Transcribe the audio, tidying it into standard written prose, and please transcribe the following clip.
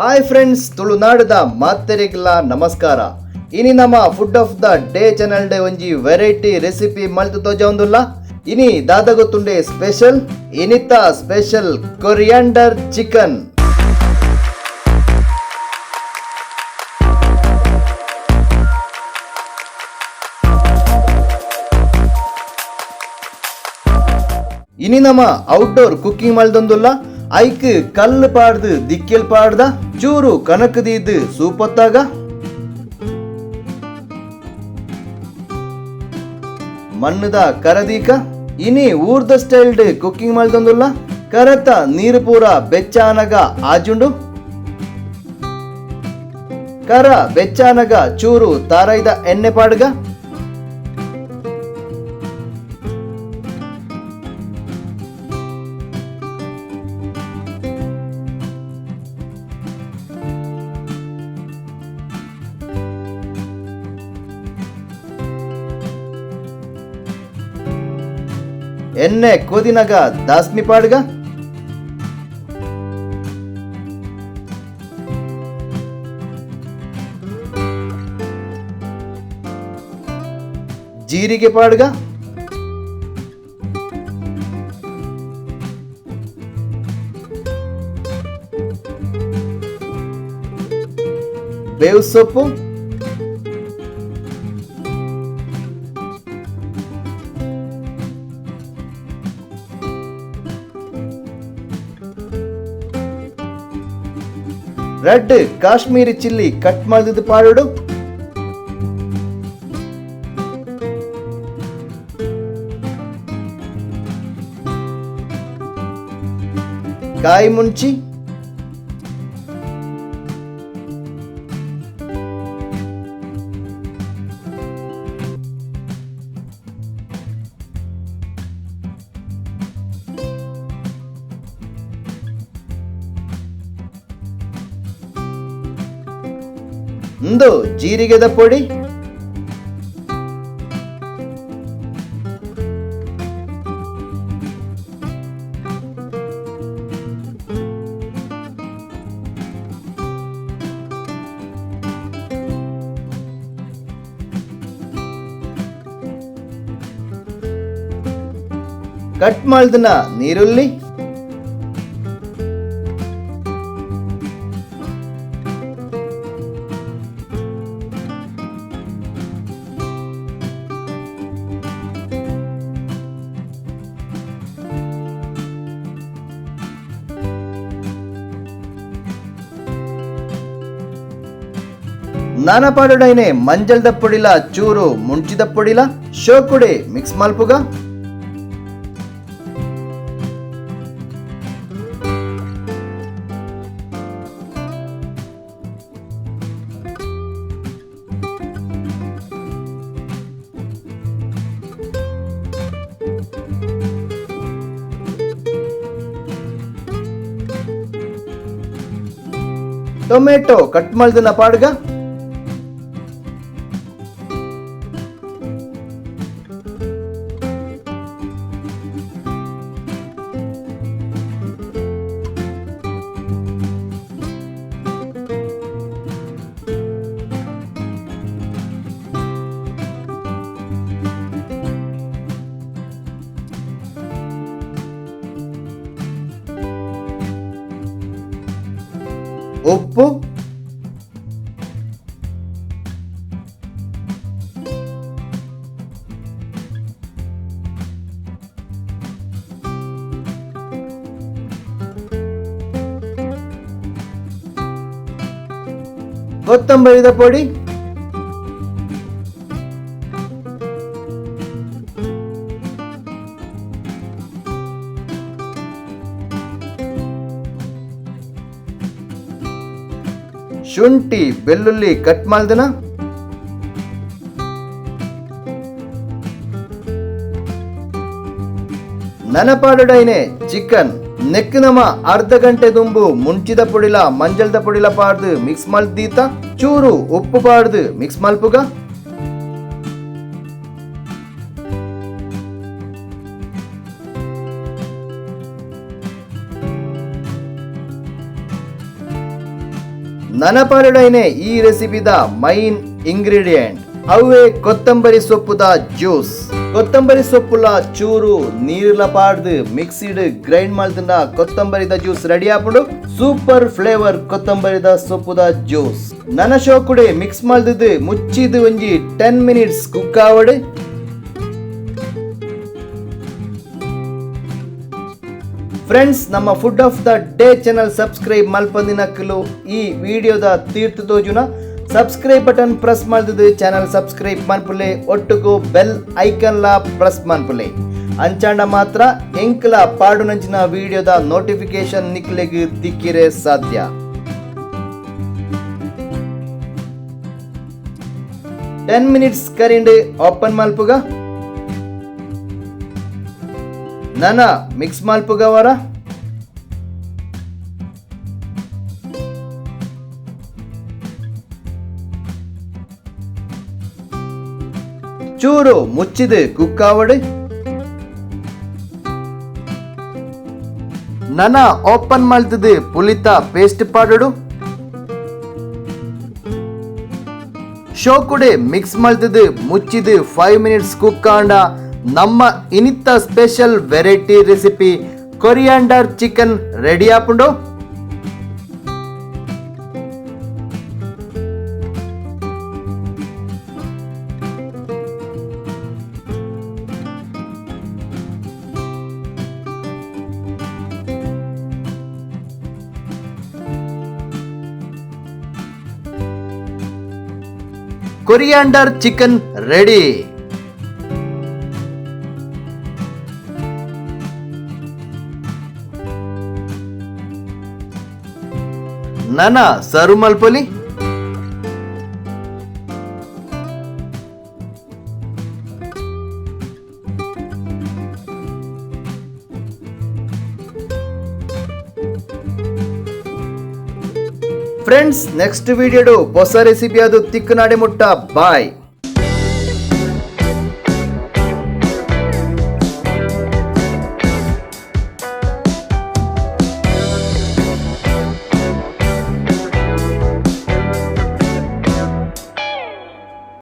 Hi friends, ತುಳುನಾಡದ ಮಾತೆರಿಗ್ಲ ನಮಸ್ಕಾರ. ಇನಿ ನಮ್ಮ food of the day channel day ಒಂಜಿ ವೆರೈಟಿ ರೆಸಿಪಿ ಮಲ್ತು ತೋಜೊಂದುಲ್ಲ. ಇನಿ ದಾದ ಗೊತ್ತುಂಡೆ ಸ್ಪೆಷಲ್? ಇನಿತ ಸ್ಪೆಷಲ್ ಕೊರಿಯಾಂಡರ್ ಚಿಕನ್. ಇನಿ ನಮ್ಮ ಔಟ್ಡೋರ್ ಕುಕ್ಕಿಂಗ್ ಮಲ್ದೊಂದುಲ್ಲ. ಐಕ್ ಕಲ್ಲು ಪಾಡ್ದು ದಿಕ್ಕೆಲ್ ಪಾಡ್ದ ಚೂರು ಕನಕ್ ದೀದ್ ಸೂಪತ್ತಾಗ. ಮಣ್ಣುದ ಕರದೀಕ. ಇನಿ ಊರ್ದ ಸ್ಟೈಲ್ಡ್ ಕುಕ್ಕಿಂಗ್ ಮಲ್ದೊಂದುಲ್ಲ. ಕರತ ನೀರು ಪೂರ ಬೆಚ್ಚಾನಗ ಆಜುಂಡು. ಕರ ಬೆಚ್ಚಾನಗ ಚೂರು ತಾರೈದ ಎಣ್ಣೆ ಪಾಡ್ಗ. ಎಣ್ಣೆ ಕೊದಿನಗ ದಾಸ್ಮಿ ಪಾಡ್ಗ. ಜೀರಿಗೆ ಪಾಡ್ಗ. ಬೇವು ಸೊಪ್ಪು. ರೆಡ್ ಕಾಶ್ಮೀರಿ ಚಿಲ್ಲಿ ಕಟ್ ಮಾಡಿದ್ದು ಪಾಡೋಡು. ಕಾಯಿ ಮುಂಚಿ. ಇಂದು ಜೀರಿಗೆದ ಪೊಡಿ. ಕಟ್ ಮಾಡ್ದನ ನೀರುಳ್ಳಿ. ನಾನಪಾಡುಡೈನೆ ಮಂಜಲ್ದ ಪೊಡಿಲ ಚೂರು ಮುಂಚಿದ ಪೊಡಿಲ ಶೋಕುಡೆ ಮಿಕ್ಸ್ ಮಲ್ಪುಗ. ಟೊಮೆಟೊ ಕಟ್ ಮಲ್ದಿನ ಪಾಡ್ಗ. ಉಪ್ಪು. ಕೊತ್ತಂಬರಿದ ಪೊಡಿ. ಶುಂಠಿ ಬೆಳ್ಳುಳ್ಳಿ ಕಟ್ ಮಾಡ್ದನ. ನನಪಾಡುಡೈನೆ ಚಿಕನ್ ನೆಕ್ ನಮ ಅರ್ಧ ಗಂಟೆ ದುಂಬು ಮುಂಚಿದ ಪೊಡಿಲ ಮಂಜಲ್ದ ಪೊಡಿಲ ಪಾಡ್ದು ಮಿಕ್ಸ್ ಮಲ್ದೀತ. ಚೂರು ಉಪ್ಪು ಪಾಡ್ದು ಮಿಕ್ಸ್ ಮಲ್ಪುಗ. ನನಪಾಡುಡೈನೆ ಈ ರೆಸಿಪಿದ ಮೈನ್ ಇಂಗ್ರೀಡಿಯೆಂಟ್ ಅವೇ ಕೊತ್ತಂಬರಿ ಸೊಪ್ಪುದ ಜ್ಯೂಸ್. ಕೊತ್ತಂಬರಿ ಸೊಪ್ಪುಲ ಚೂರು ನೀರುಲ ಪಾಡ್ದು ಮಿಕ್ಸಿಡ್ ಗ್ರೈಂಡ್ ಮಲ್ತಂಡ ಕೊತ್ತಂಬರಿದ ಜ್ಯೂಸ್ ರೆಡಿ ಆಪುಂಡು. ಸೂಪರ್ ಫ್ಲೇವರ್ ಕೊತ್ತಂಬರಿದ ಸೊಪ್ಪುದ ಜ್ಯೂಸ್ ನನ ಶೋಕುಡೆ ಮಿಕ್ಸ್ ಮಲ್ದದು ಮುಚ್ಚಿದು ಒಂಜಿ 10 ಮಿನಿಟ್ಸ್ ಕುಕ್ ಆವಡು. ಫ್ರೆಂಡ್ಸ್, ನಮ್ಮ food of the day channel subscribe ಮಲ್ಪಂದಿನಕ್ಕಲು ಈ ವಿಡಿಯೋದ ತೀರ್ಥ ತೋಜುನ ಸಬ್ಸ್ಕ್ರೈಬ್ ಬಟನ್ ಪ್ರೆಸ್ ಮಲ್ದದು ಚಾನಲ್ ಸಬ್ಸ್ಕ್ರೈಬ್ ಮನ್ಪುಲೆ, ಒಟ್ಟುಗು ಬೆಲ್ ಐಕನ್ ಲಾ ಪ್ರೆಸ್ ಮನ್ಪುಲೆ. ಅಂಚಾಂಡ ಮಾತ್ರ ಎಂಕ್ಲ ಪಾಡುನಂಚಿನ ವಿಡಿಯೋದ ನೋಟಿಫಿಕೇಶನ್ ನಿಕ್ಲೆಗ್ ತಿಕ್ಕಿರೆ ಸಾಧ್ಯ. 10 ಮಿನಿಟ್ಸ್ ಕರಿಂಡ್ ಓಪನ್ ಮಲ್ಪುಗ, ನನ ಮಿಕ್ಸ್ ಮಲ್ಪುಗ ವರ. ಚೂರು ಮುಚ್ಚಿದು ಕುಕ್ಕಾವಡು. ನನ ಓಪನ್ ಮಲ್ತದು ಪುಲಿತ ಪೇಸ್ಟ್ ಪಾಡುಡು. ಶೋಕುಡೆ ಮಿಕ್ಸ್ ಮಲ್ತದು ಮುಚ್ಚಿದು 5 ಮಿನಿಟ್ಸ್ ಕುಕ್ ಆಂಡ ನಮ್ಮ ಇನಿತ್ತ special variety recipe coriander chicken ready ಆಪುಂಡು. Coriander chicken ready. ನನ ಸರ್ವ್ ಮಲ್ಪೊಲಿ. ಫ್ರೆಂಡ್ಸ್, ನೆಕ್ಸ್ಟ್ ವಿಡಿಯೋಡು ಹೊಸ ರೆಸಿಪಿ ಅದು ತಿಕ್ಕನಾಡೆ ಮುಟ್ಟ. ಬಾಯ್.